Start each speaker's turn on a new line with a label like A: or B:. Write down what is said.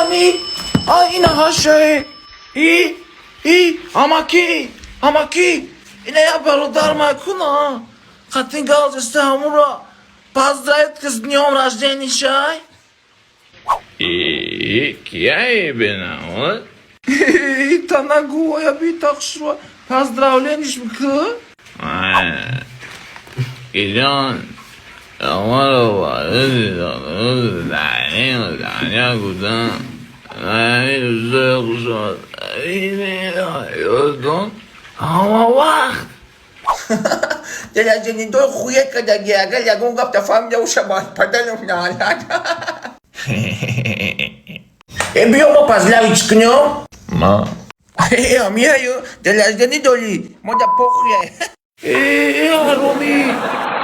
A: Ами, а ина ҳашае. И, и, амаки, амаки, ина я бародар макуна. Қатин галзеста ҳамуро поздравить с днем рождения шай.
B: И кияй бенамод?
A: Та нагӯя битақшро поздравление ш бикӯ.
B: Киҷон, амаро гудан.
A: Ҳама вақт. Дилаҷанидой хуе кадаги, агар ягон гап тафаҳмида шабад, падарам налат. Э, биё, мо поздравить кунем.
B: Ма.
A: Э, амияю, дилаҷани доли, мо да похуя. Э, ҳаромӣ.